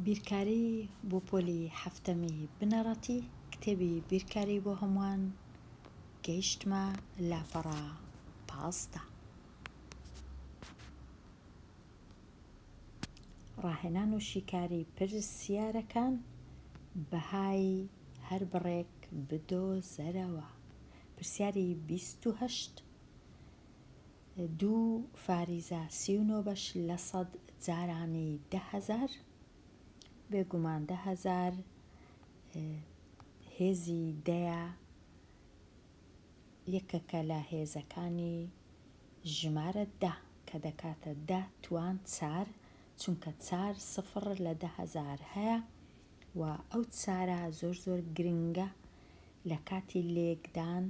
بیرکاری بۆ پۆلی حەفتەمی بنەڕەتی، کتێبی بیرکاری بۆ هەمووان، گەیشتمە لاپەڕە 15. ڕاهێنان و شیکاری پرسیارەکان، بەهای هەر بڕێک بدۆزەرەوە. پرسیاری 28. دوو فاریزە 39 بەش لە سەد جارانی 10,000، بێگومان 10,000 هێزی دەیە یەکەکە لە هێزەکانی ژمارە دە کە دەکاتە دە توان چار چونکە چار سفڕ لە 10,000 هەیە و ئەو چارە زۆر زۆر گرنگە لە کاتی لێکدان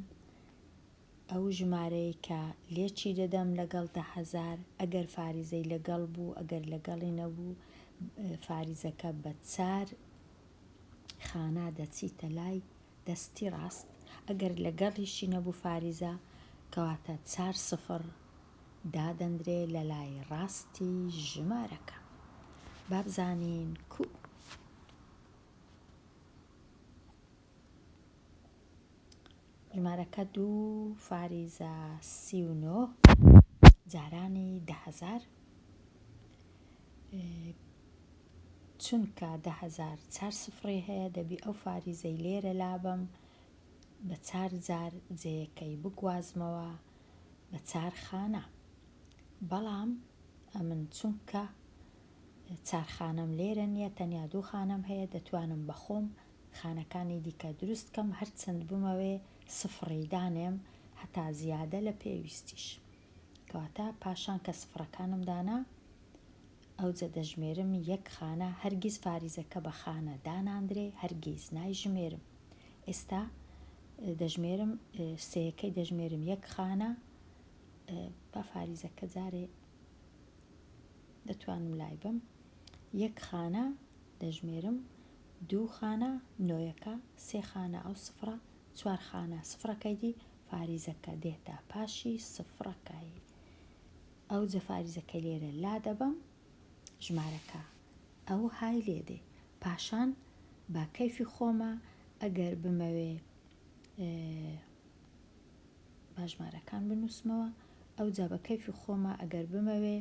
ئەو ژمارەی کە لێکی دەدەم لەگەڵ 10,000 ئەگەر فاریزەی لەگەڵ بوو ئەگەر لەگەڵی نەبوو فاریزەکە بە چار خانە دەچیتە لای دەستی ڕاست ئەگەر لەگەڵیشی نەبوو فاریزە کەواتە چار سفڕ دادەندرێ لە لای ڕاستی ژمارەکە. با بزانین کوو. ژمارەکە دوو فاریزە 39 جارانی 10,000 چونکە 10,000 چار سفڕی هەیە دەبی ئەو فاریزەی لێرە لابەم بە چار جار جێیەکەی بگوازمەوە بە چار خانە بەڵام ئەمن چونکە چار خانەم لێرە نییە تەنیا دوو خانەم هەیە دەتوانم بەخۆم خانەکانی دیکە دروست کەم هەرچەند بمەوێ سفڕی دانێم هەتا زیادە لە پێویستیش کەواتە پاشان کە سفڕەکانم دانا ئەوجە دەژمێرم یەک خانە هەرگیز فاریزەکە بە خانە داناندرێ هەرگیز نایژمێرم ئێستا دەژمێرم سێیەکەی دەژمێرم یەک خانە با فاریزەکە جارێ دەتوانم لای بم یەک خانە دەژمێرم دوو خانە نۆیەکە سێ خانە ئەو سفرە چوار خانە سفرەکەی دی فاریزەکە دێتە پاشی سفرەکەی ئەوجە فاریزەکەی لێرە لا دەبەم ژمارەکە ئەو های لێ دێ پاشان بە کەیفی خۆمە ئەگەر بمەوێ با ژمارەکان بنووسمەوە ئەوجا بە کەیفی خۆمە ئەگەر بمەوێ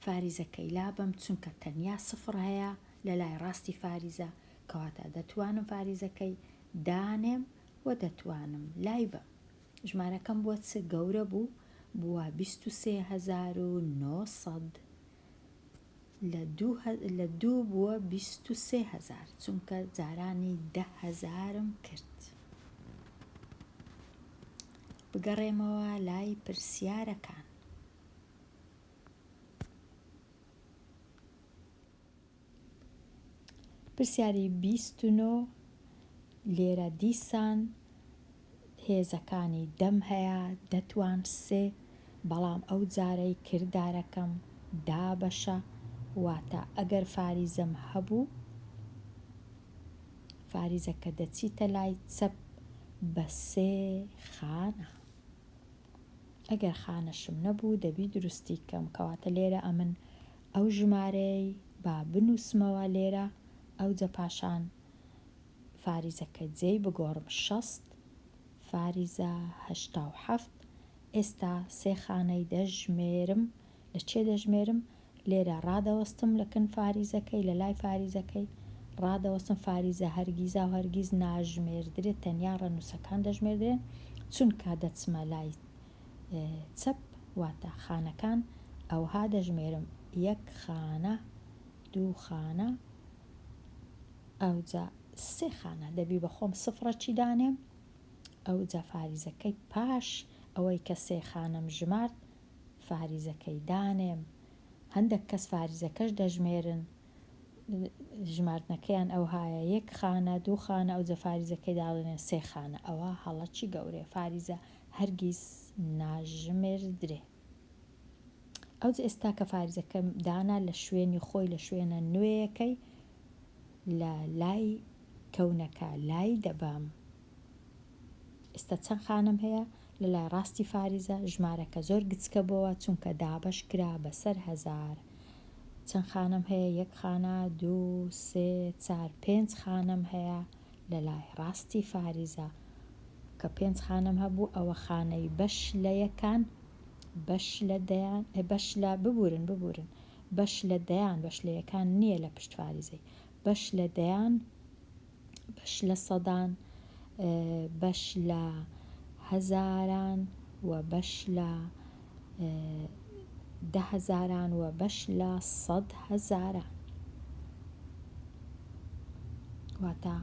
فاریزەکەی لابەم چونکە تەنیا سفڕ هەیە لە لای ڕاستی فاریزە کەواتە دەتوانم فاریزەکەی دانێم و دەتوانم لای بەم ژمارەکەم بووە چ گەورە بوو بووە 23900 لە دوو لە دوو بووە 23000 چونکە جارانی دە هەزارم کرد. بگەڕێمەوە لای پرسیارەکان. پرسیاری 29 لێرە دیسان هێزەکانی دەم هەیە دەتوان سێ بەڵام ئەو جارەی کردارەکەم دابەشە واتە ئەگەر فاریزەم هەبوو فاریزەکە دەچیتە لای چەپ بە سێ خانە. ئەگەر خانەشم نەبوو دەبی دروستی کەم کەواتە لێرە ئەمن ئەو ژمارەیەی با بنووسمەوە لێرە ئەوجە پاشان فاریزەکە جێی بگۆڕم 60 فاریزە 87 ئێستا سێ خانەی دەژمێرم لە چێ دەژمێرم لێرە ڕادەوەستم لە کن فاریزەکەی لە لای فاریزەکەی ڕادەوەستم فاریزە هەرگیزا و هەرگیز ناژمێردرێت تەنیا ڕەنووسەکان دەژمێردرێن چونکە دەچمە لای چەپ واتە خانەکان ئەوها دەژمێرم یەک خانە دوو خانە ئەوجا سێ خانە دەبی بە خۆم سفڕەکی دانێم ئەوجا فاریزەکەی پاش ئەوەی کە سێ خانەم ژمارد فاریزەکەی دانێم هەندەک کەس فاریزەکەش دەژمێرن ژماردنەکەیان ئەوهایە یەک خانە دوو خانە ئەوجە فاریزەکەی دادەنێن سێ خانە ئەوە هەڵەکی گەورەیە فاریزە هەرگیز ناژمێردرێ ئەوجە ئێستا کە فاریزەکەم دانا لە شوێنی خۆی لە شوێنە نوێیەکەی لە لای کەونەکە لای دەبەم ئێستا چەند خانەم هەیە لە لای ڕاستی فاریزە ژمارەکە زۆر گچکە بۆوە چونکە دابەش کرا بەسەر هەزار. چەند خانەم هەیە؟ یەک خانە، دوو، سێ، چار، پێنج خانەم هەیە لە لای ڕاستی فاریزە. کە پێنج خانەم هەبوو ئەوە خانەی بەش لە یەکان، بەش لە دەیان، بەش لە، ببورن، ببورن، بەش لە دەیان، بەش لە یەکان نییە لە پشت فاریزەی، بەش لە دەیان، بەش لە سەدان، بەش لە هەزاران و بەش لە دەهەزاران و بەش لە سەدهەزاران. واتە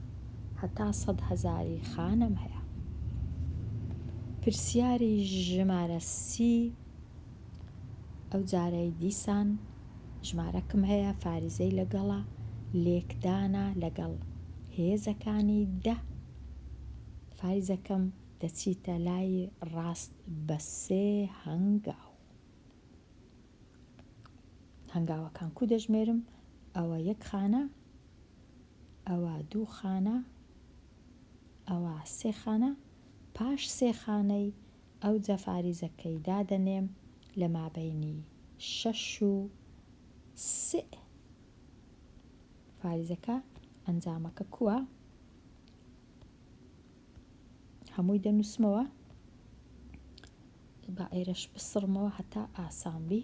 هەتا سەدهەزاری خانەم هەیە. پرسیاری ژمارە سی ئەو جارەی دیسان ژمارەکم هەیە فاریزەی لەگەڵە لێکدانە لەگەڵ هێزەکانی دە فاریزەکەم دەچیتە لای ڕاست بە سێ هەنگاو. هەنگاوەکان کو دەژمێرم؟ ئەوە یەک خانە، ئەوە دوو خانە، ئەوە سێ خانە، پاش سێ خانەی ئەوجا فاریزەکەی دادەنێم لە مابەینی شەش و سئ فاریزەکە ئەنجامەکە کووە؟ هەمووی دەنووسمەوە با ئێرەش بسڕمەوە هەتا ئاسان بی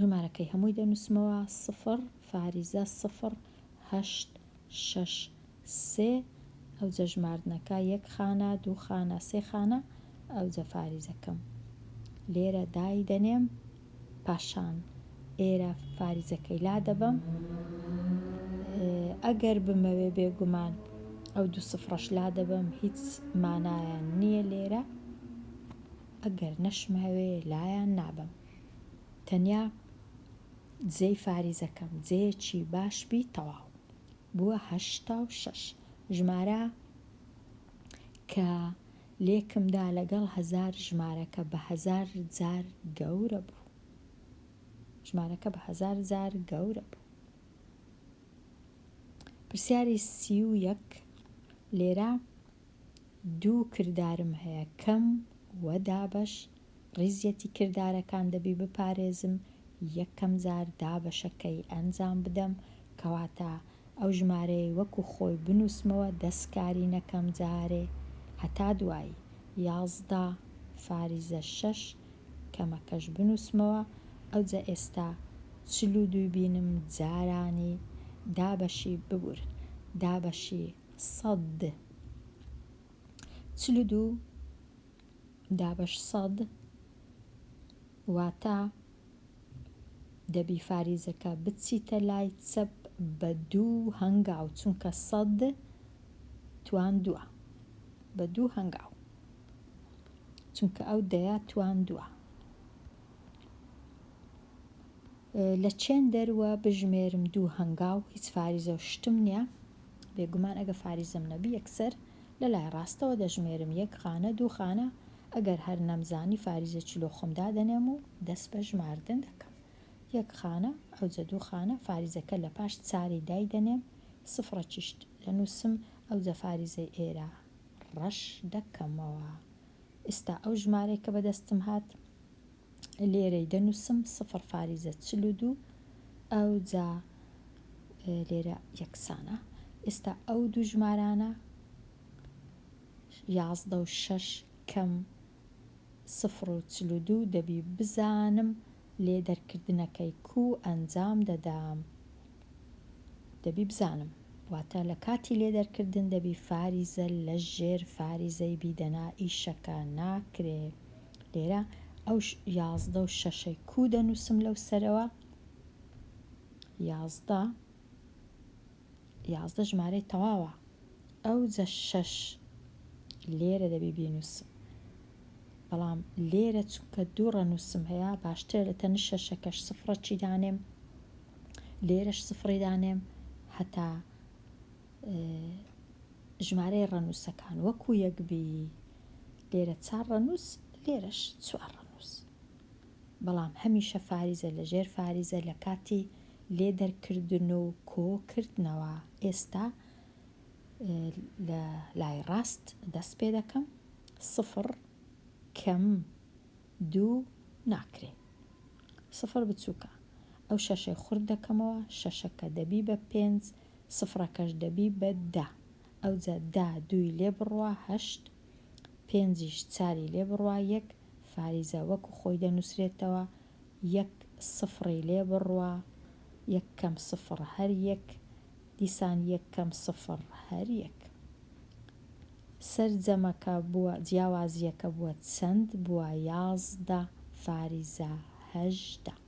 ژمارەکەی هەمووی دەنووسمەوە سفر فاریزە سفر هەشت شەش سێ ئەوجە ژماردنەکە یەک خانە دوو خانە سێ خانە ئەوجە فاریزەکەم لێرە دای دەنێم پاشان ئێرە فاریزەکەی لادەبەم ئەگەر بمەوێ بێگومان ئەو دوو سفڕەش لادەبەم هیچ مانایان نییە لێرە ئەگەر نەشمهەوێ لایان نابەم تەنیا جێی فاریزەکەم جێیەکی باش بی تەواو بووە 86 ژمارە کە لێکم دا لەگەڵ هەزار ژمارەکە بە هەزار جار گەورە بوو. ژمارەکە بە هەزار جار گەورە بوو. پرسیاری 31 لێرە دوو کردارم هەیە کەم و دابەش ڕیزیەتی کردارەکان دەبی بپارێزم یەکەم جار دابەشەکەی ئەنجام بدەم کەواتە ئەو ژمارەیەی وەکو خۆی بنوسمەوە دەسکاری نەکەم جارێ هەتا دوایی 11 فاریزە شەش کەمەکەش بنوسمەوە ئەوجە ئێستا 42 بینم جارانی دابەشی ببورن دابەشی سەد 42 دابەش سەد واتە دەبی فاریزەکە بچیتە لای چەپ بە دوو هەنگاو چونکە سەد تواندووە بە دوو هەنگاو چونکە ئەو دەیە تواندووە لە چێن دەروە بژمێرم دوو هەنگاو هیچ فاریزە و شتم نییە بێگومان ئەگە فاریزەم نەبی یەکسەر لە لای ڕاستەوە دەژمێرم یەک خانە دوو خانە ئەگەر هەر نەمزانی فاریزەکی لۆ خۆم دادەنێم و دەست بە ژماردن دەکەم. یەک خانە، ئەوجە دوو خانە، فاریزەکە لە پاش چاری دایدەنێم، سفرەکیش دەنووسم، ئەوجە فاریزەی ئێرە ڕەش دەکەمەوە. ئیستا ئەو ژمارەی کە بە دەستم هات لێرەی دەنووسم، سفر فاریزە 42، ئەوجا لێرە یەکسانە. ئێستا ئەو دوو ژمارانە 11 و شەش کەم سفر و 42 دەبی بزانم لێ دەرکردنەکەی کوو ئەنجام دەدام دەبی بزانم واتە لە کاتی لێ دەرکردن دەبی فاریزە لە ژێر فاریزەی بی دەنا ئیشەکە ناکرێ لێرە ئەو 11 و شەشەی کوو دەنووسم لەو سەرەوە 11 11 ژمارەی تەواوە ئەوجە شەش لێرە دەبی بینوسم بەڵام لێرە چونکە دوو ڕەنوسم هەیە باشترە لە تەنش شەشەکەش سفرەکی دانێم لێرەش سفری دانێم هەتا ژمارەی ڕەنووسەکان وەکو یەک بی لێرە چار ڕەنووس لێرەش چوار ڕەنووس بەڵام هەمیشە فاریزە لە ژێر فاریزە لە کاتی لێ دەرکردن و کۆ کردنەوە ئێستا لە لای ڕاست دەست پێ دەکەم سفر کەم دوو ناکرێ سفر بچووکە. ئەو شەشەی خورد دەکەمەوە، شەشەکە دەبی بە پێنج، سفرەکەش دەبی بە دە. ئەوجا دە دووی لێ بڕوا هەشت، پێنجیش چاری لێ بڕوا یەک، فاریزە وەکو خۆی دەنووسرێتەوە، یەک سفڕی لێ بڕوا، یەک کەم سفڕ هەر یەک، دیسان یەک کەم سفڕ هەر یەک. سەرجەمەکە بووە، جیاوازییەکە بووە چەند؟ بووە 11 فاریزە 18.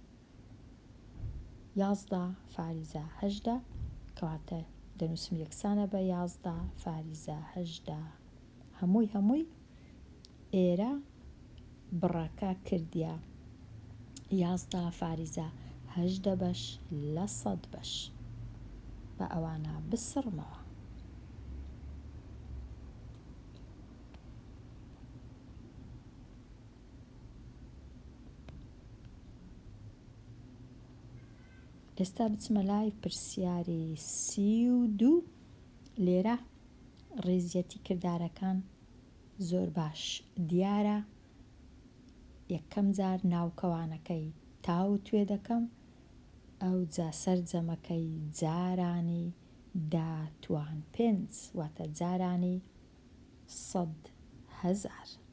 11 فاریزە 18، کەواتە دەنووسم یەکسانە بە 11 فاریزە 18. هەمووی هەمووی ئێرە بڕەکە کردیە 11 فاریزە 18 بەش لە سەد بەش. با ئەوانە بسڕمەوە. ئێستا بچمە لای پرسیاری 32 لێرە ڕیزیەتی کردارەکان زۆر باش دیارە یەکەم جار ناوکەوانەکەی تاو توێ دەکەم ئەوجا سەرجەمەکەی جارانی دا توان پێنج واتە جارانی 100,000.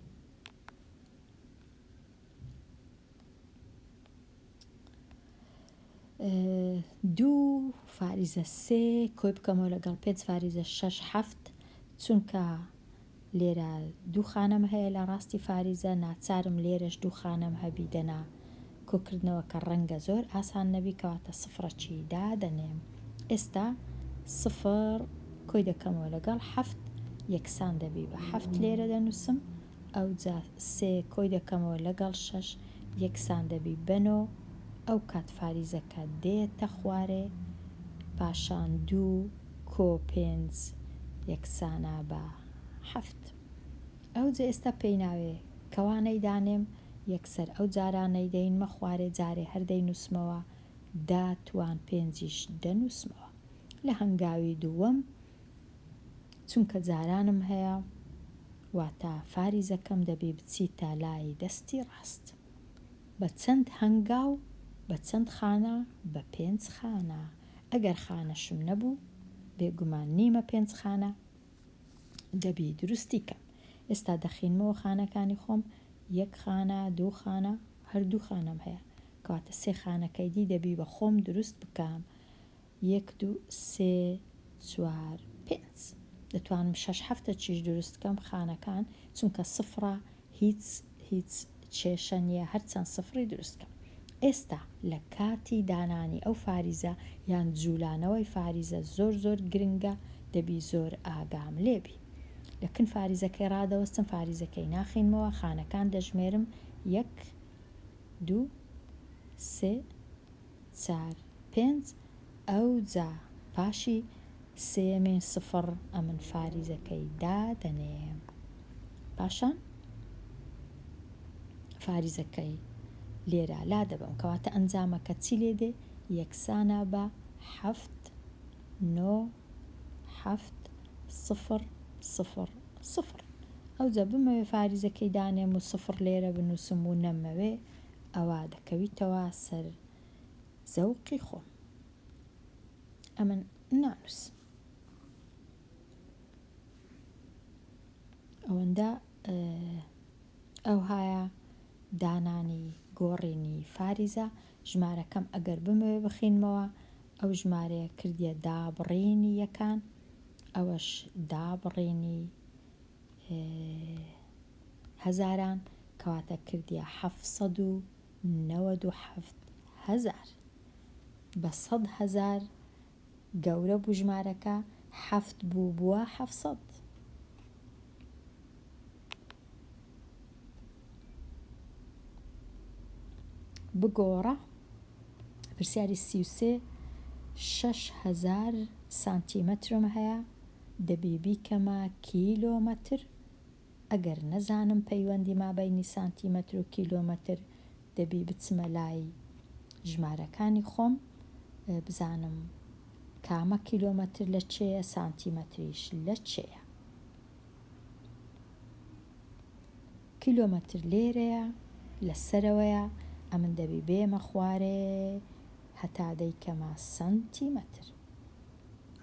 دوو فاریزە سێ کۆی بکەمەوە لەگەڵ پێنج فاریزە شەش حەفت چونکە لێرە دوو خانەم هەیە لە ڕاستی فاریزە ناچارم لێرەش دوو خانەم هەبی دەنا کۆکردنەوەکە ڕەنگە زۆر ئاسان نەبی کەواتە سفرەکی دادەنێم ئێستا سفر کۆی دەکەمەوە لەگەڵ حەفت یەکسان دەبی بە حەفت لێرە دەنووسم ئەوجا سێ کۆی دەکەمەوە لەگەڵ شەش یەکسان دەبی بە نۆ ئەو کات فاریزەکە دێتە خوارێ پاشان دوو کۆ پێنج یەکسانە بە حەفت ئەوجە ئێستا پێی ناوێ کەوانەی دانێم یەکسەر ئەو جارانەی دەینمە خوارێ جارێ هەر دەینووسمەوە دە توان پێنجیش دەنووسمەوە لە هەنگاوی دووەم چونکە جارانم هەیە واتە فاریزەکەم دەبی بچیتە لای دەستی ڕاست بە چەند هەنگاو بە چەند خانە بە پێنج خانە ئەگەر خانەشم نەبوو بێگومان نیمە پێنج خانە دەبی دروستی کەم ئێستا دەخینمەوە خانەکانی خۆم یەک خانە دوو خانە هەر دوو خانەم هەیە کەواتە سێ خانەکەی دی دەبی بە خۆم دروست بکەم یەک دوو سێ چوار پێنج دەتوانم شەش هەفتە چیش دروست کەم خانەکان چونکە سفرە هیچ هیچ کێشە نیە هەرچەند سفری دروست کەم ئێستا لە کاتی دانانی ئەو فاریزە یان جولانەوەی فاریزە زۆر زۆر گرنگە دەبی زۆر ئاگام لێبی لە کن فاریزەکەی ڕادەوەستم فاریزەکەی ناخینمەوە خانەکان دەژمێرم یەک دوو سێ چار پێنج ئەوجا پاشی سێیەمین سفڕ ئەمن فاریزەکەی دادەنێم پاشان فاریزەکەی لێرە لادەبەم کەواتە ئەنجامەکە چی لێ دێ یەکسانە بە حەفت نۆ حەفت سفر سفر سفر ئەوجا بمەوێ فاریزەکەی دانێم و سفر لێرە بنووسم و نەمەوێ ئەوا دەکەویتەوە سەر زەوقی خۆم ئەمن نانووسم ئەوەندە ئەوهایە دانانی گۆڕینی فاریزە ژمارەکەم ئەگەر بمەوێ بخینمەوە ئەو ژمارەیە کردیە دابڕینی یەکان ئەوەش دابڕینی هەزاران کەواتە کردیە 797 هەزار بە 100 هەزار گەورە بوو ژمارەکە حەفت بوو بووە 700. بگۆڕە پرسیاری 33 6000 سانتیمەترم هەیە دەبی بیکەمە کیلۆمەتر ئەگەر نەزانم پەیوەندی مابەینی سانتیمەتر و کیلۆمەتر دەبی بچمە لای ژمارەکانی خۆم بزانم کامە کیلۆمەتر لە چێیە سانتیمەتریش لە چێیە. کیلۆمەتر لێرەیە لە سەرەوەیە ئەمن دەبی بێمە خوارێ. هەتا دەیکەمە سەنتیمەتر.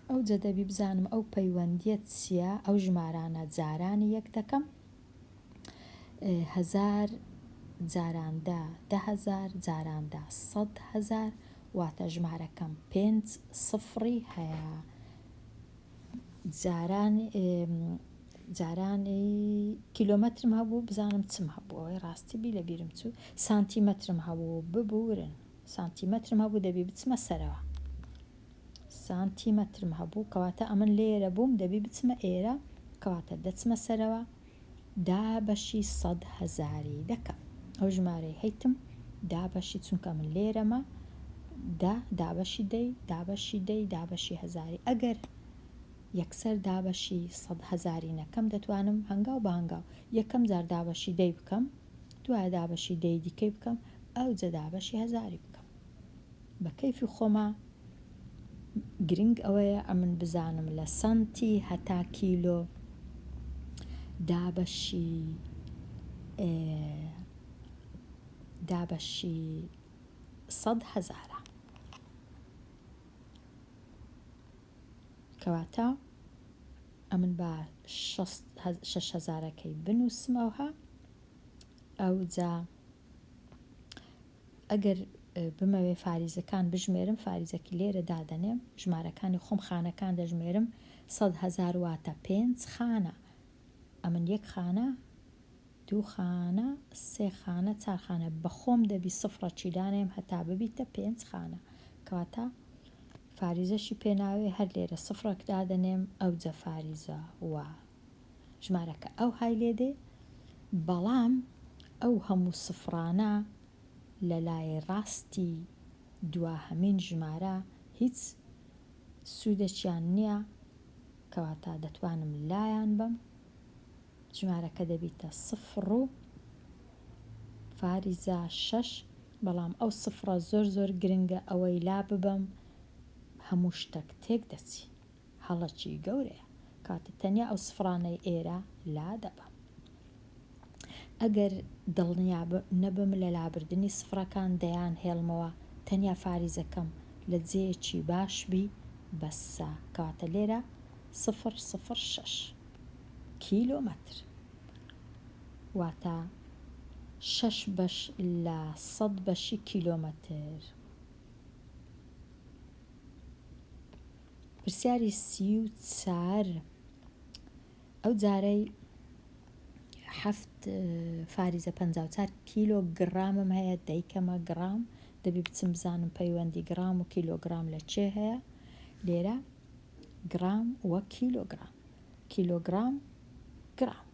ئەوجە دەبی بزانم ئەو پەیوەندیە چیە، ئەو ژمارانە جارانی یەک دەکەم، هەزار جاران دە، 10,000 جاران دە، 100,000، واتە ژمارەکەم پێنج سفڕی هەیە. جاران جارانی کیلۆمەترم هەبوو بزانم چم هەبوو ئەوەی ڕاستی بی لە بیرم چوو سانتیمەترم هەبوو ببورن سانتیمەترم هەبوو دەبی بچمە سەرەوە سانتیمەترم هەبوو کەواتە ئەمن لێرە بووم دەبی بچمە ئێرە کەواتە دەچمە سەرەوە دابەشی سەد هەزاری دەکەم ئەو ژمارەی هەیتم دابەشی چونکە من لێرەمە دە دابەشی دەی دابەشی دەی دابەشی هەزاری ئەگەر یەکسەر دابەشی سەد هەزاری نەکەم دەتوانم هەنگاو بە هەنگاو یەکەم جار دابەشی دەی بکەم دوایە دابەشی دەی دیکەی بکەم ئەوجە دابەشی هەزاری بکەم بە کەیفی خۆما گرنگ ئەوەیە ئەمن بزانم لە سەنتی هەتا کیلۆ دابەشی دابەشی سەد هەزارە کەواتە ئەمن با شەش هەزارەکەی بنووسم ئەوها ئەوجا ئەگەر بمەوێ فاریزەکان بژمێرم فاریزەکی لێرە دادەنێم ژمارەکانی خۆم خانەکان دەژمێرم 100,000 واتە پێنج خانە ئەمن یەک خانە دوو خانە سێ خانە چار خانە بەخۆم دەبی سفرەکی دانێم هەتا ببیتە پێنج خانە کەواتە فاریزەشی پێناوێ هەر لێرە سفرەک دادەنێم ئەوجە فاریزە وە ژمارەکە ئەوهای لێ دێ بەڵام ئەو هەموو سفرانە لە لای ڕاستی دواهەمین ژمارە هیچ سوودەکیان نییە کەواتە دەتوانم لایان بەم ژمارەکە دەبیتە سفر و فاریزە شەش بەڵام ئەو سفرە زۆر زۆر گرنگە ئەوەی لا ببەم هەموو شتەک تێک دەچی هەڵەکی گەورەیە کاتە تەنیا ئەو سفرانەی ئێرە لا دەبەم ئەگەر دڵنیا نەبم لە لابردنی سفرەکان دەیان هێڵمەوە تەنیا فاریزەکەم لە جێیەکی باش بی بەسە کەواتە لێرە سفر سفر شەش کیلۆمەتر واتە شەش بەش لە سەد بەشی کیلۆمەتر. پرسیاری 34 ئەو جارەی حەفت فاریزە 54 کیلۆ گرامم هەیە دەیکەمە گرام دەبی بچم بزانم پەیوەندی گرام و کیلۆگرام لە چێ هەیە لێرە گرام و کیلۆگرام کیلۆگرام گرام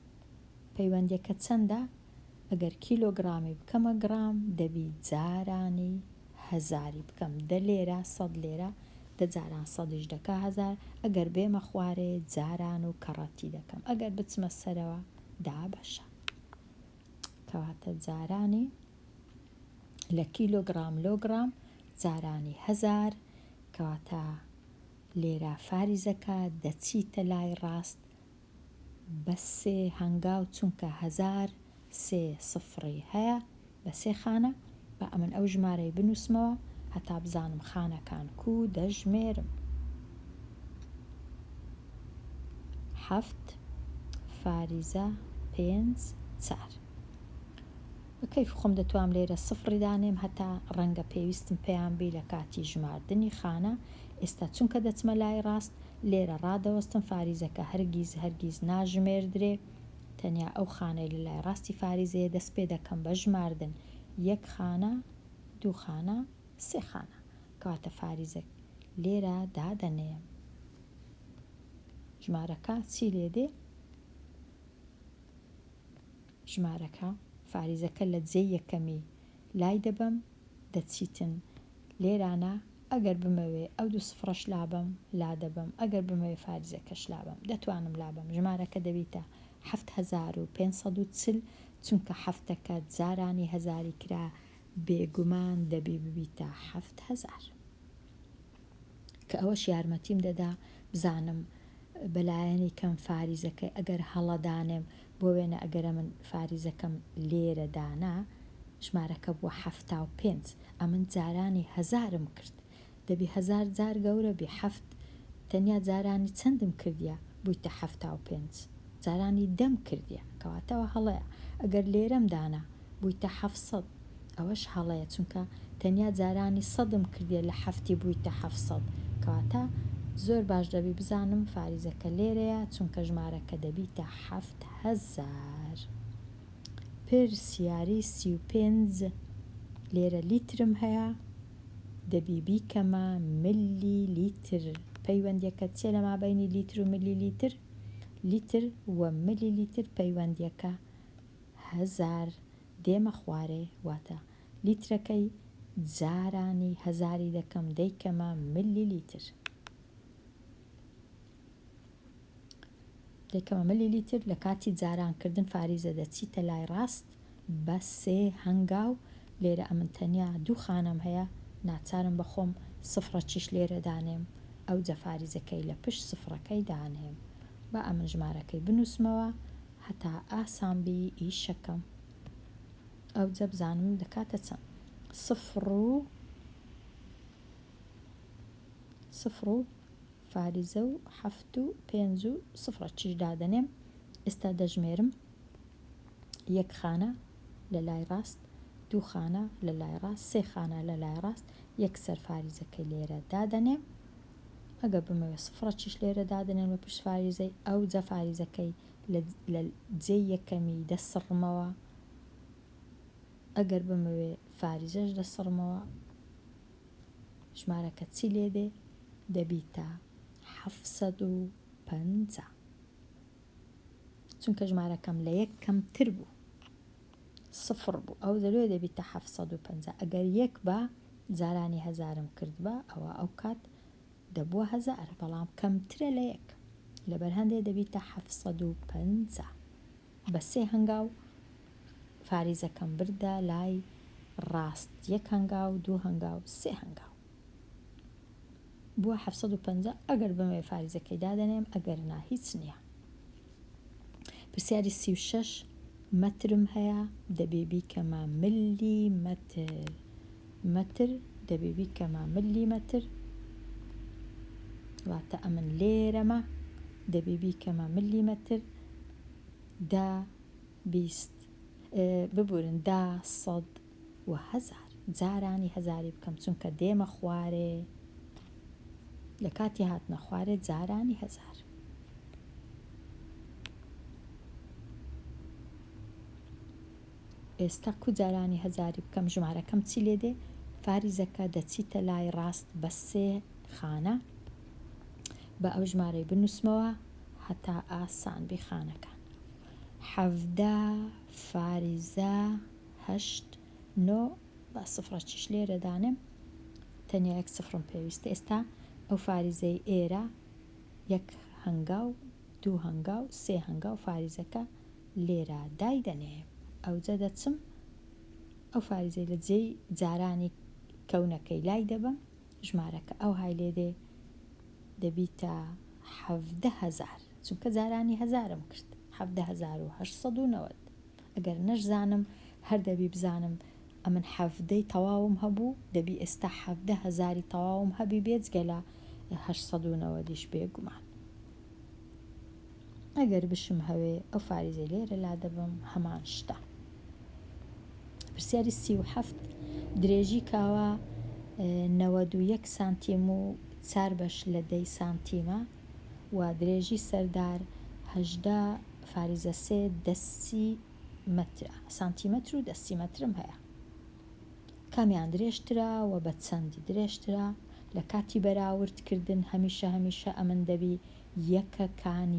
پەیوەندیەکە چەندە ئەگەر کیلۆگرامی بکەمە گرام دەبی جارانی هەزاری بکەم دە لێرە سەد لێرە دە جاران سەدیش دەکا هەزار ئەگەر بێمە خوارێ جاران و کەڕەتی دەکەم ئەگەر بچمە سەرەوە دابەشە کەواتە جارانی لە کیلۆگرام لۆگرام جارانی هەزار کەواتە لێرە فاریزەکە دەچیتە لای ڕاست بە سێ هەنگاو چونکە هەزار سێ سفڕی هەیە بە سێ خانە با ئەمن ئەو ژمارەی بنووسمەوە هەتا بزانم خانەکان کوو دەژمێرم. حەفت فاریزە پێنج چار. بە کەیفی خۆم دەتوام لێرە سفڕی دانێم هەتا ڕەنگە پێویستم پێیان بی لە کاتی ژماردنی خانە ئێستا چونکە دەچمە لای ڕاست لێرە ڕادەوەستم فاریزەکە هەرگیز هەرگیز ناژمێردرێ تەنیا ئەو خانەی لە لای ڕاستی فاریزەیە دەست پێ دەکەم بە ژماردن یەک خانە دوو خانە سێ خانە کەواتە فاریزەک لێرە دادەنێم ژمارەکە چی لێ دێ؟ ژمارەکە فاریزەکە لە جێی یەکەمی لای دەبەم دەچیتن لێرانە ئەگەر بمەوێ ئەو دوو سفڕەش لابەم لادەبەم ئەگەر بمەوێ فاریزەکەش لابەم دەتوانم لابەم ژمارەکە دەبیتە 7540 چونکە حەفتەکە جارانی هەزاری کرا بێگومان دەبی ببیتە 7000 کە ئەوەش یارمەتیم دەدا بزانم بەلایەنی کەم فاریزەکەی ئەگەر هەڵە دانێم بۆ وێنە ئەگەر ئەمن فاریزەکەم لێرە دانا ژمارەکە بووە 75 ئەمن جارانی هەزارم کرد. دەبی هەزار جار گەورە بی حەفت تەنیا جارانی چەندم کردیە بویتە 75 جارانی دەم کردیە کەواتە ئەوە هەڵەیە ئەگەر لێرەم دانا بویتە 700 ئەوەش هەڵەیە چونکە تەنیا جارانی سەدم کردیە لە حەفتی بویتە 700 کەواتە زۆر باش دەبی بزانم فاریزەکە لێرەیە چونکە ژمارەکە دەبیتە 7000. پرسیاری 35 لێرە لیترم هەیە دەبی بیکەمە ملی لیتر پەیوەندیەکە چیە لە مابەینی لیتر و ملی لیتر؟ لیتر و ملی لیتر پەیوەندیەکە هەزار دێمە خوارێ واتە لیترەکەی جارانی هەزاری دەکەم دەیکەمە ملی لیتر. دەیکەمە ملی لیتر لە کاتی جاران کردن فاریزە دەچیتە لای ڕاست بە سێ هەنگاو لێرە ئەمن تەنیا دوو خانەم هەیە ناچارم بە خۆم سفڕەکیش لێرە دانێم ئەوجە فاریزەکەی لە پشت سفڕەکەی دانێم با ئەمن ژمارەکەی بنوسمەوە هەتا ئاسان بی ئیشەکەم ئەوجە بزانم دەکاتە چەند سفڕ و سفڕ و فاریزە و حەفت و پێنج و سفرەکیش دادەنێم ئێستا دەژمێرم یەک خانە لە لای ڕاست دوو خانە لە لای ڕاست سێ خانە لە لای ڕاست یەکسەر فاریزەکەی لێرە دادەنێم ئەگەر بمەوێ سفرەکیش لێرە دادەنێم لە پشت فاریزەی ئەوجا فاریزەکەی لە جێی یەکەمی دەسڕمەوە ئەگەر بمەوێ فاریزەش دەسڕمەوە ژمارەکە چی لێ دێ دەبیتە 750 چونکە ژمارەکەم لە یەک کەمتر بوو سفر بوو ئەو دەلۆ دەبیتە 750 ئەگەر یەک بە جارانی هەزارم کردبا ئەوە ئەو کات دەبووە هەزار بەڵام کەمترە لە یەک لەبەر هەندێ دەبیتە 750 بە سێ هەنگاو فاریزەکەم بردە لای ڕاست یەک هەنگاو دوو هەنگاو سێ هەنگاو بووە 750 ئەگەر بمەوێ فاریزەکەی دادەنێم ئەگەر نا هیچ نییە. پرسیاری 36 مەترم هەیە دەبێ بیکەمە ملی مەتر مەتر دەبێ بیکەمە ملی مەتر واتە ئەمن لێرەمە دەبێ بیکەمە ملی مەتر دە 20 ببورن دە سەد و هەزار جارانی هەزاری بکەم چونکە دێمە خوارێ لە کاتی هاتنە خوارێ جارانی هەزار. ئێستا کو جارانی هەزاری بکەم ژمارەکەم چی لێ دێ فاریزەکە دەچیتە لای ڕاست بە سێ خانە بە ئەو ژمارەی بنووسمەوە هەتا ئاسان بی خانەکان 17 فاریزە هەشت نۆ با سفرەکیش لێرە دانێم تەنیا یەک سفرم پێویستە ئێستا ئەو فاریزەی ئێرە یەک هەنگاو دوو هەنگاو سێ هەنگاو فاریزەکە لێرە دایدەنێم ئەوجە دەچم ئەو فاریزەی لە جێی جارانی کەونەکەی لای دەبەم ژمارەکە ئەوهای لێ دێ دەبیتە 17 هەزار چونکە جارانی هەزارم کرد 17,890 ئەگەر نەشزانم هەر دەبی بزانم ئەمن حەڤدەی تەواوم هەبوو دەبی ئێستا 17 هەزاری تەواوم هەبی بێجگە لە 890یش بێگومان ئەگەر بشم هەوێ ئەو فاریزەی لێرە لادەبم هەمان شتە. پرسیاری 37 درێژی کاوە 91 سانتیم و چار بەش لە دەی سانتیمە و درێژی سەردار 18 فاریزە سێ دەسی مەترە سانتیمەتر و دەسیمەترم هەیە کامیان درێژترە و بە چەند درێژترە لە کاتی بەراورد کردن هەمیشە هەمیشە ئەمن دەبی یەکەکان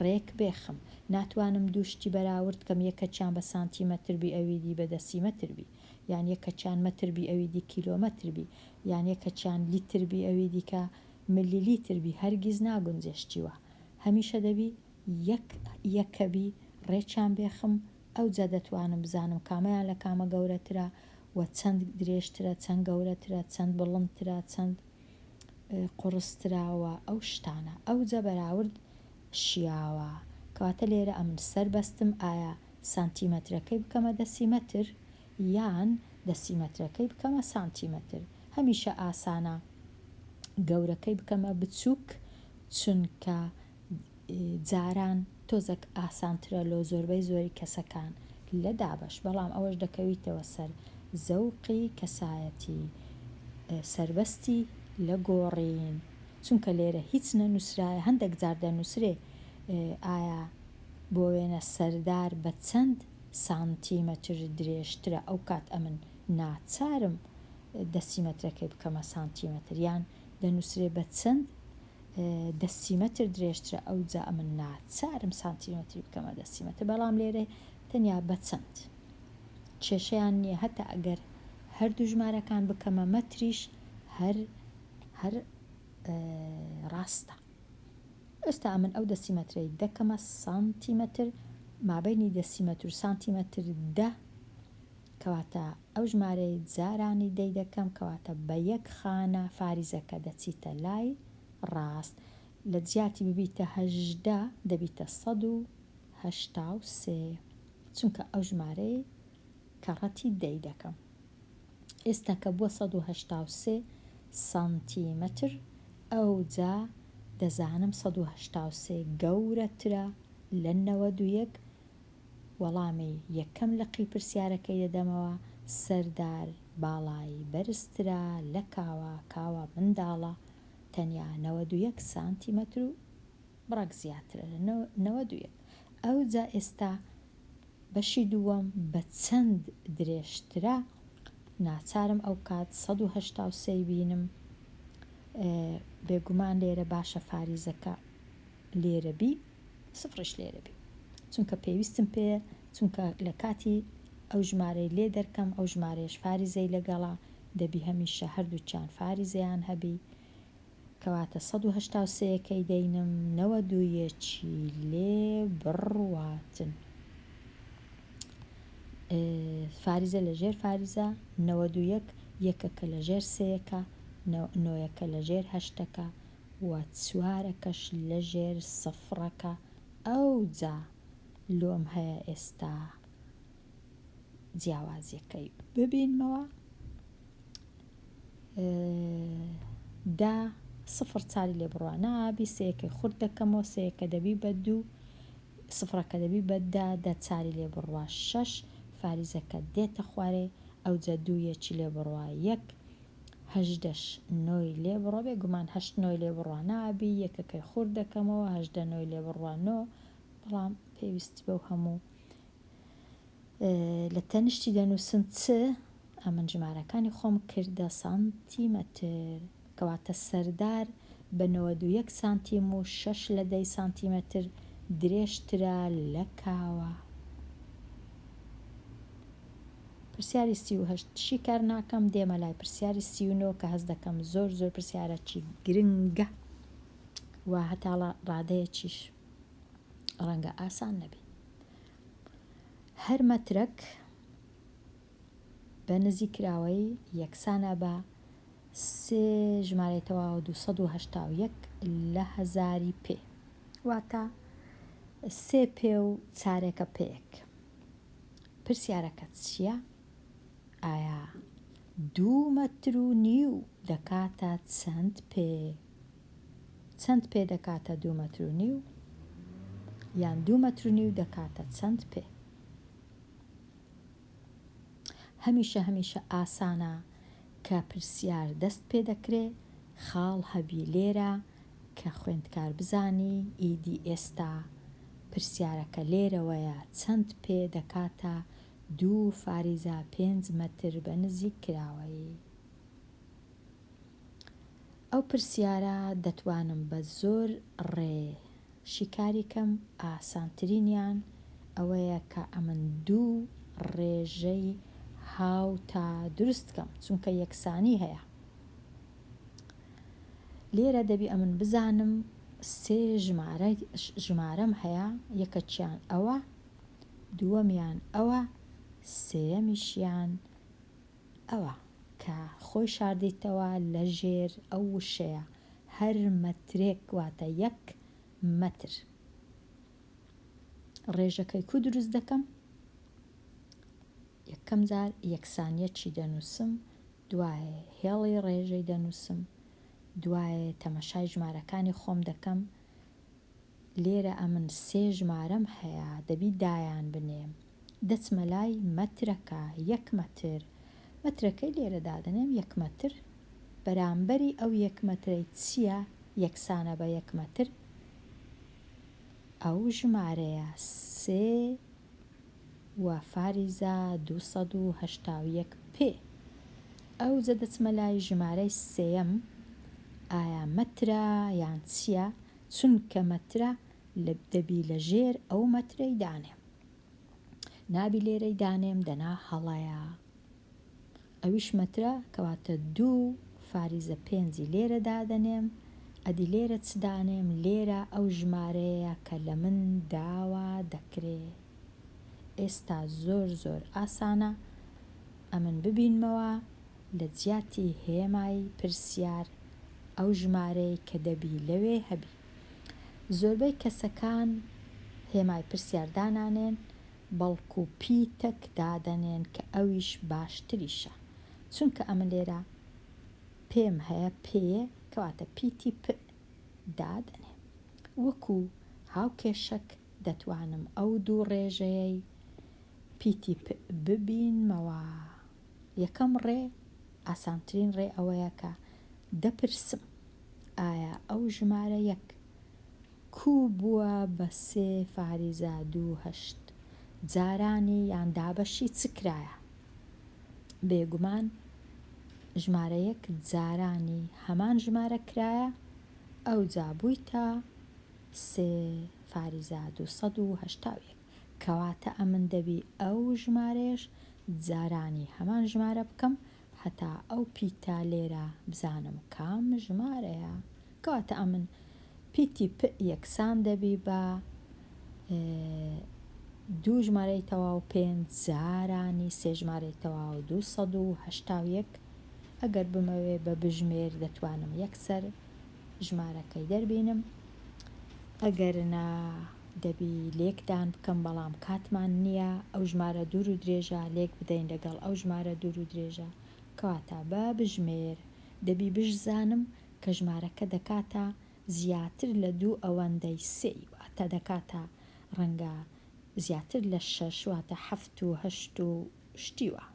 ڕێک بێخم ناتوانم دوو شتی بەراورد کەم یەکەکیان بە سانتیمەتر بی ئەوی دی بە دەسیمەتر بی یان یەکەکیان مەتر بی ئەوی دی کیلۆمەتر بی یان یەکەکیان لیتر بی ئەوی دیکە ملیلیتر بی هەرگیز ناگونجێ شتی وا هەمیشە دەبی یەک یەکە بی ڕێکیان بێخم ئەوجا دەتوانم بزانم کامەیان لە کامە گەورەترە و چەند درێژترە چەند گەورەترە چەند بڵندترە چەند قوڕسترە و ئەو شتانە ئەوجا بەراورد شیاوە کەواتە لێرە ئەمن سەربەستم ئایا سانتیمەترەکەی بکەمە دەسیمەتر یان دەسیمەترەکەی بکەمە سانتیمەتر هەمیشە ئاسانە. گەورەکەی بکەمە بچووک چونکە جاران تۆزەک ئاسانترە لۆ زۆربەی زۆری کەسەکان لە دابەش بەڵام ئەوەش دەکەویتەوە سەر زەوقی کەسایەتی سەربەستی لە گۆڕین چونکە لێرە هیچ نەنوسرایە هەندێک جار دەنوسرێ ئایا بۆ وێنە سەردار بە چەند سانتیمەتر درێژترە ئەوکات ئەمن ناچارم دەسیمەترەکەی بکەمە سانتیمەتر یان دەنوسرێ بە چەند دەسیمەتر درێژترە ئەوجا ئەمن ناچارم سانتیمەتری بکەمە دەسیمەتر بەڵام لێرە تەنیا بە چەند کێشەیان نییە هەتا ئەگەر هەردوو ژمارەکان بکەمە مەتریش هەر هەر ڕاستە ئێستا ئەمن ئەو دەسیمەترەی دەکەمە سانتیمەتر مابینی دەسیمەتر و سانتیمەتر دە کەواتە ئەو ژمارەی جارانی دەی دەکەم کەواتە بە یەک خانە فاریزەکە دەچیتە لای ڕاست لە جیاتی ببیتە 18 دەبیتە 183 چونکە ئەو ژمارەی کەڕەتی دەی دەکەم ئێستا کە بووە 183 سانتیمەتر ئەوجا دەزانم 183 گەورەترە لە 91 وەڵامی یەکەم لقی پرسیارەکەی دەدەمەوە، سەردار باڵای بەرزترە لە کاوە، کاوە منداڵە، تەنیا 91 سانتیمەتر و بڕەک زیاترە لە 91، ئەوجا ئێستا بەشی دووەم بە چەند درێژترە، ناچارم ئەوکات 183 ی بینم، بێگومان لێرە باشە فاریزەکە لێرە بی سفڕیش لێرە بی چونکە پێویستم پێیە چونکە لە کاتی ئەو ژمارەی لێ دەرکەم ئەو ژمارەیەش فاریزەی لەگەڵە دەبی هەمیشە هەردووکیان فاریزەیان هەبی کەواتە 183 یەکەی دەینم 91 ی لێ بڕواتن فاریزە لە ژێر فاریزە 91 یەکەکە لە ژێر سێیەکە نۆیەکە لە ژێر هەشتەکە و چوارەکەش لەژێر سفڕەکە ئەوجا لۆم هەیە ئێستا جیاوازیەکەی ببینمەوە دە سفر چاری لێ بڕوا نابی سێیەکەی خورد دەکەمەوە سێیەکە دەبی بە دوو سفرەکە دەبی بە دە دە چاری لێ بڕوا شەش فاریزەکە دێتە خوارێ ئەوجا دوو یەکی لێ بڕوا یەک هەژدەش نۆی لێ بڕۆ بێگومان هەشت نۆی لێ بڕوا نابی یەکەکەی خورد دەکەمەوە 18 نۆی لێ بڕوا نۆ بەڵام پێویستی بەو هەموو لە تەنیشتی دەنووسم چ ئەمن ژمارەکانی خۆم کردە سانتیمەتر کەواتە سەردار بە 91 سانتیم و 6 لە دەی سانتیمەتر درێژترە لە کاوە. پرسیاری 38 شیکار ناکەم دێمە لای پرسیاری 39 کە هەست دەکەم زۆر زۆر پرسیارەکی گرنگە و هەتا ڕادەیەکیش ڕەنگە ئاسان نەبی. هەر مەترەک بە نزیککراوەیی یەکسانە بە سێ ژمارەی تەواو 281 لە هەزاری پێ واتە سێ پێ و چارێکە پێیەک. پرسیارەکە چییە؟ ئایا دوو مەتر و نیو دەکاتە چەند پێ؟ چەند پێ دەکاتە دوو مەتر و نیو؟ یان دوو مەتر و نیو دەکاتە چەند پێ؟ هەمیشە هەمیشە ئاسانە کە پرسیار دەست پێ دەکرێ خاڵ هەبی لێرە کە خوێندکار بزانی ئیدی ئێستا پرسیارەکە لێرەوەیە چەند پێ دەکاتە دوو فاریزا پێنج مەتر بە نزیک کراوەیی؟ ئەو پرسیارە دەتوانم بە زۆر ڕێ شیکاری کەم ئاسانترینیان ئەوەیە کە ئەمن دوو ڕێژەی هاوتا دروست کەم چونکە یەکسانی هەیە لێرە دەبی ئەمن بزانم سێ ژمارە ژمارەم هەیە یەکەکیان ئەوە دووەمیان ئەوە سێیەمیشیان ئەوە کە خۆی شاردیتەوە لە ژێر ئەو وشەیە هەر مەترێک واتە یەک مەتر ڕێژەکەی کو دروست دەکەم یەکەم جار یەکسانیەکی دەنووسم دوایێ هێڵی ڕێژەی دەنووسم. دوایێ تەمەشای ژمارەکانی خۆم دەکەم لێرە ئەمن سێ ژمارەم هەیە دەبی دایان بنێم دەچمە لای مەترەکە یەک مەتر مەترەکەی لێرە دادەنێم یەک مەتر بەرامبەری ئەو یەک مەترەی چیە یەکسانە بە یەک مەتر ئەو ژمارەیە سێ و فاریزە 281 پێ. ئەوجە دەچمە لای ژمارەی سێیەم ئایا مەترە یان چیە چونکە مەترە دەبی لە ژێر ئەو مەترەی دانێم نابی لێرەی دانێم دەنا هەڵەیە ئەویش مەترە کەواتە دوو فاریزە پێنجی لێرە دادەنێم ئەدی لێرە چ دانێم لێرە ئەو ژمارەیە کە لە من داوا دەکرێ ئێستا زۆر زۆر ئاسانە ئەمن ببینمەوە لە جیاتی هێمای پرسیار ئەو ژمارەی کە دەبی لەوێ هەبی. زۆربەی کەسەکان هێمای پرسیار دانانێن بەڵکو پیتەک دادەنێن کە ئەویش باشتریشە چونکە ئەمن لێرە پێم هەیە پێیە کەواتە پیتی پ دادەنێم وەکو هاوکێشەک دەتوانم ئەو دوو ڕێژەیەی پیتی پ ببینمەوە. یەکەم ڕێ، ئاسانترین ڕێ ئەوەیە کە دەپرسم ئایا ئەو ژمارە یەک کوو بووە بە سێ فاریزە دوو هەشت جارانی یان دابەشی چ کرایە؟ بێگومان ژمارە یەک جارانی هەمان ژمارە کرایە ئەوجا بوویتە سێ فاریزە 281. کەواتە ئەمن دەبی ئەو ژمارەیەش جارانی هەمان ژمارە بکەم هەتا ئەو پیتە لێرە بزانم کام ژمارەیە کەواتە ئەمن پیتی پ یەکسان دەبی بە دوو ژمارەی تەواو پێنج جارانی سێ ژمارەی تەواو 281 ئەگەر بمەوێ بە بژمێر دەتوانم یەکسەر ژمارەکەی دەربینم ئەگەر نا دەبی لێکدان بکەم بەڵام کاتمان نییە ئەو ژمارە دوور و درێژە لێک بدەین لەگەڵ ئەو ژمارە دوور و درێژە کەواتە بە بژمێر دەبی بشزانم کە ژمارەکە دەکاتە زیاتر لە دوو ئەوەندەی سێی واتە دەکاتە ڕەنگە زیاتر لە شەش واتە حەفت و هەشت و شتی وا.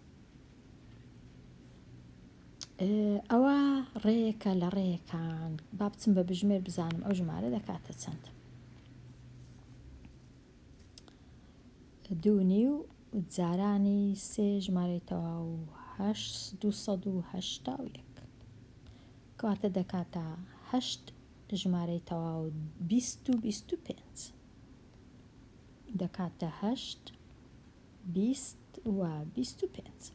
ئەوە ڕێیەکە لە ڕێیەکان با بچم بە بژمێر بزانم ئەو ژمارە دەکاتە چەند دوو نیو جارانی سێ ژمارەی تەواو هەشت 281 کەواتە دەکاتە هەشت ژمارەی تەواو بیست و 25 دەکاتە هەشت 20 و 25.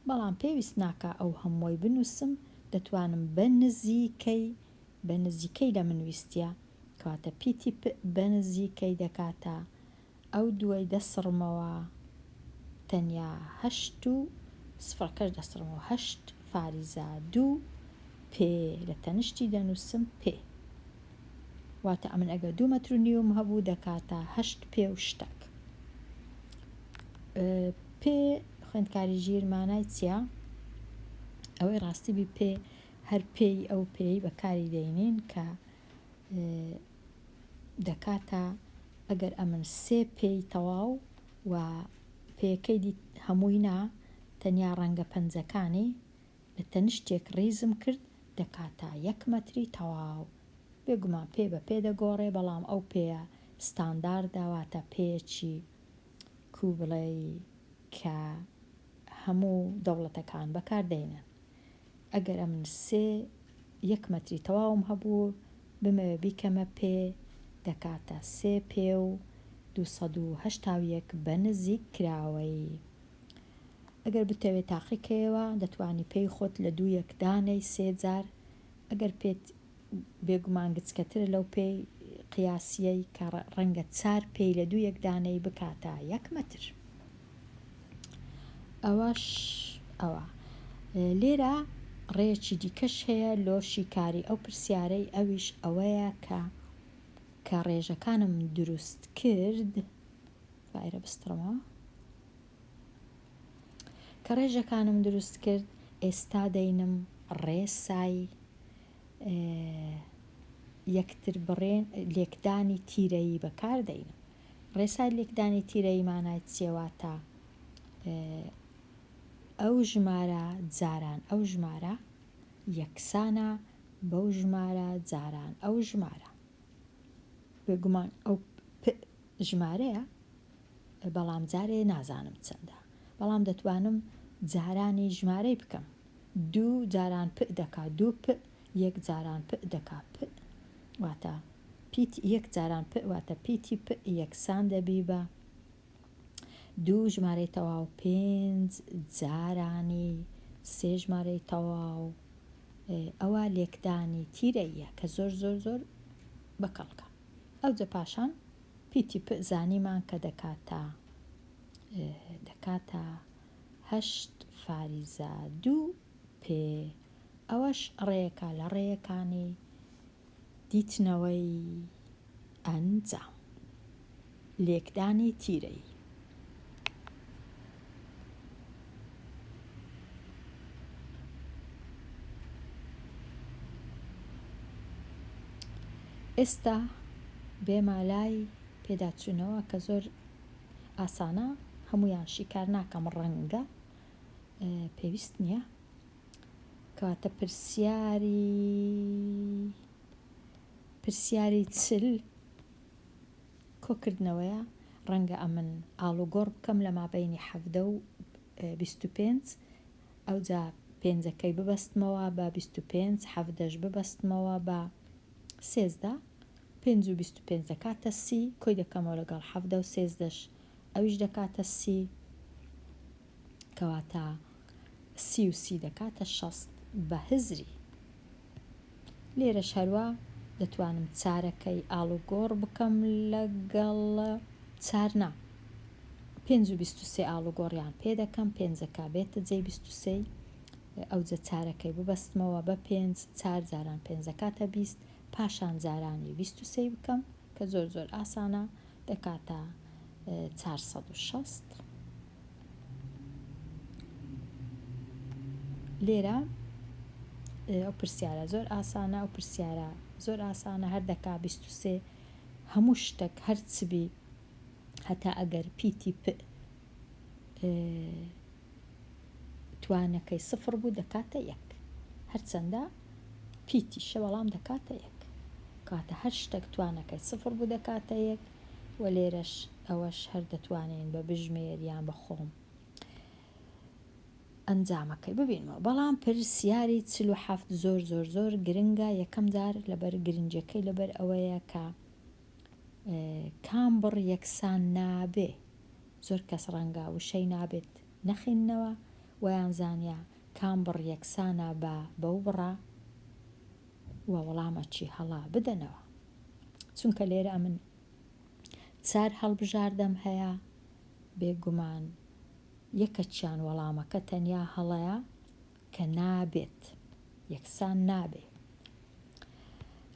بەڵام پێویست ناکا ئەو هەمووەی بنووسم، دەتوانم بە نزیکەی، بە نزیکەی لە من ویستیە، کەواتە پیتی پ بە نزیکەی دەکاتە ئەو دووەی دەسڕمەوە تەنیا هەشت و سفرەکەش دەسڕمەوە هەشت فاریزا دوو پێ لە تەنشتی دەنووسم پێ واتە ئەمن ئەگەر دوو مەتر و نیوم هەبوو دەکاتە هەشت پێ و شتەک. پێ خوێندکاری ژیر مانای چیە؟ ئەوەی ڕاستی بی پێ هەر پێی ئەو پێی بەکاری دەینین کە دەکاتە ئەگەر ئەمن سێ پێی تەواو و پێیەکەی دی هەمووی نا تەنیا ڕەنگە پەنجەکانی لە تەنشتێک ڕیزم کرد دەکاتە یەک مەتری تەواو بێگومان پێ بە پێ دەگۆڕێ بەڵام ئەو پێیە ستانداردە واتە پێیەکی کو بڵێی کە هەموو دەوڵەتەکان بەکار دەینن ئەگەر ئەمن سێ یەک مەتری تەواوم هەبوو بمەوێ بیکەمە پێ دەکاتە سێ پێ و 281 بە نزیک کراوەی ئەگەر بتەوێ تاقی کەیەوە دەتوانی پێی خۆت لە دوو یەک دانەی سێ جار ئەگەر پێت بێگومان گچکەترە لەو پێی قیاسیەی کە ڕەنگە چار پێی لە دوو یەک دانەی بکاتە یەک مەتر. ئەوەش ئەوە. لێرە ڕێیەکی دیکەش هەیە لۆ شیکاری ئەو پرسیارەی ئەویش ئەوەیە کە کە ڕێژەکانم دروست کرد با ئێرە بستڕمەوە کە ڕێژەکانم دروست کرد ئێستا دەینم ڕێسای. یەکتربڕێن لێکدانی تیرەیی بەکار دەینم. ڕێسای لێکدانی تیرەیی مانای چیە واتە ئەو ژمارە جاران ئەو ژمارە یەکسانە بەو ژمارە جاران ئەو ژمارە. بێگومان ئەو پ ژمارەیە بەڵام جارێ نازانم چەندە بەڵام دەتوانم جارانی ژمارەی بکەم دوو جاران پ دەکا دوو پ یەک جاران پ دەکا پ واتە پیت یەک جاران پ واتە پیتی پ یەکسان دەبی بە دوو ژمارەی تەواو پێنج جارانی سێ ژمارەی تەواو ئەوە لێکدانی تیرەییە کە زۆر زۆر زۆر بەکەڵکە ئەوجە پاشان پیتی پ زانیمان کە دەکاتە دەکاتە هەشت فاریزە دوو پێ ئەوەش ڕێیەکە لە ڕێیەکانی دیتنەوەی ئەنجام. لێکدانی تیرەیی. ئێستا بێمە لای پێداچوونەوە کە زۆر ئاسانە هەموویان شیکار ناکەم ڕەنگە پێویست نییە کەواتە پرسیاری پرسیاری 40 کۆکردنەوەیە ڕەنگە ئەمن ئاڵوگۆڕ بکەم لە مابەینی 17 و 25 ئەوجا پێنجەکەی ببەستمەوە بە 25 حەڤدەش ببەستمەوە بە 13 پێنج و 25 دەکاتە سی کۆی دەکەمەوە لەگەڵ حەڤدە و سێزدەش ئەویش دەکاتە سی کەواتە سی و سی دەکاتە 60 بە هزری لێرەش هەروا دەتوانم چارەکەی ئاڵوگۆڕ بکەم لەگەڵ چار نا پێنج و 23 ئاڵوگۆڕیان پێ دەکەم پێنجەکە بێتە جێی 23 ئەوجە چارەکەی ببەستمەوە بە پێنج چار جاران پێنج دەکاتە 20 پاشان جارانی 23 بکەم کە زۆر زۆر ئاسانە دەکاتە 460 لێرە ئەو پرسیارە زۆر ئاسانە ئەو پرسیارە زۆر ئاسانە هەر دەکا 23 هەموو شتێک هەر چبی هەتا ئەگەر پیتی پ توانەکەی سفر بوو دەکاتە یەک هەرچەندە پیتیشە بەڵام دەکاتە یەک کاتە هەر شتێک توانەکەی سفر بوو دەکاتە یەک و لێرەش ئەوەش هەر دەتوانین بە بژمێر یان بە خۆم ئەنجامەکەی ببینمەوە بەڵام پرسیاری 47 زۆر زۆر زۆر گرنگە یەکەم جار لەبەر گرنگەکەی لەبەر ئەوەیە کە کام بڕ یەکسان نابێ زۆر کەس ڕەنگە وشەی نابێت نەخیننەوە ویان زانیا کام بڕ یەکسانە بە بەو بڕە و وەڵامەکی هەڵە بدەنەوە چونکە لێرە ئەمن چار هەڵبژاردەم هەیە بێگومان یەکەکیان وەڵامەکە تەنیا هەڵەیە کە نابێت یەکسان نابێ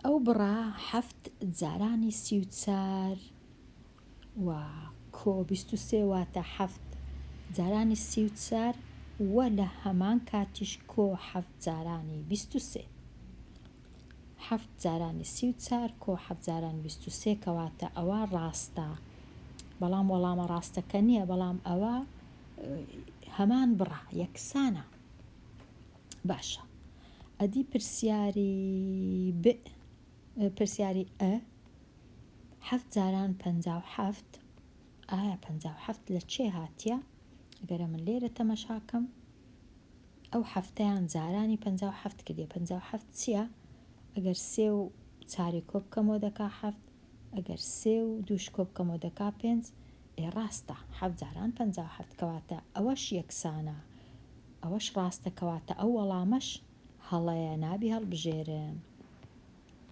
ئەو بڕە حەفت جارانی 34 و کۆ 23 واتە حەفت جارانی 34 و لە هەمان کاتیش کۆ حەفت جارانی 23 حەفت جارانی 34 کۆ حەفت جارانی 23 کەواتە ئەوە ڕاستە بەڵام وەڵامە ڕاستەکە نییە بەڵام ئەوە هەمان بڕە یەکسانە باشە ئەدی پرسیاری ب پرسیاری ئە حەفت جاران 57 ئایا 57 لە چێ هاتیە ئەگەرە من لێرە تەمەشاکەم ئەو حەفتەیان جارانی 57 کردیە 57 چییە ئەگەر سێ و چاری کۆ بکەمەوە دەکا حەفت ئەگەر سێ و دووش کۆ بکەمەوە دەکا پێنج ئێ ڕاستە حەفت جاران 57 کەواتە ئەوەش یەکسانە ئەوەش ڕاستە کەواتە ئەو وەڵامەش هەڵەیە نابی هەڵبژێرم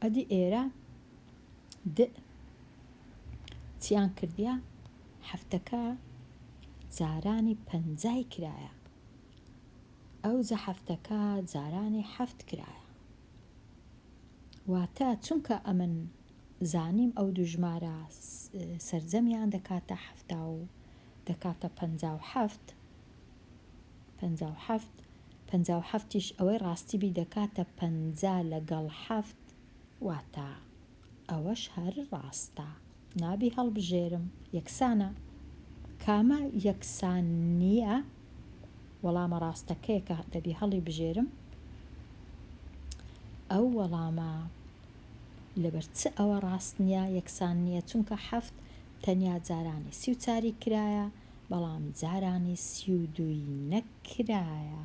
ئەدی ئێرە د چیان کردیە حەفتەکە جارانی پەنجای کرایە ئەوجە حەفتەکە جارانی حەفت کرایە واتە چونکە ئەمن زانیم ئەو دوو ژمارە سەرجەمیان دەکاتە حەفتا و دەکاتە 57 57. 57 یش ئەوەی ڕاستی بی دەکاتە 50 لەگەڵ حەفت واتە ئەوەش هەر ڕاستە نابی هەڵبژێرم یەکسانە کامە یەکسان نییە وەڵامە ڕاستەکەیە کە دەبی هەڵی بژێرم ئەو وەڵامە لەبەر چ ئەوە ڕاست نییە یەکسان نییە چونکە حەفت تەنیا جارانی سی و چاری کرایە بەڵام جارانی سی و دووی نەکرایە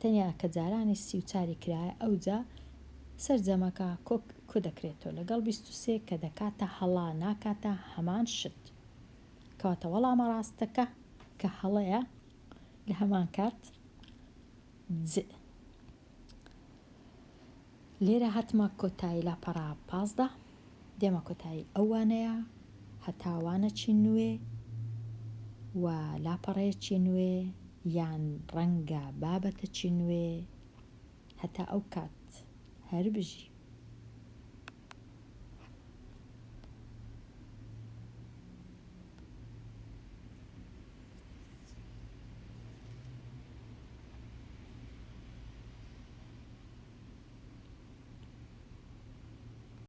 تەنیا کە جارانی سی و چاری کرایە ئەوجا سەرجەمەکە کۆ کۆدەکرێتەوە لەگەڵ 23 کە دەکاتە هەڵە ناکاتە هەمان شت کەواتە وەڵامە ڕاستەکە کە هەڵەیە لە هەمان کات ج. لێرە هاتمە کۆتایی لاپەڕە 15 دێمە کۆتایی ئەو وانەیە هەتا وانەکی نوێ و لاپەڕەیەکی نوێ یان ڕەنگە بابەتەکی نوێ هەتا ئەو کات هەر بژی.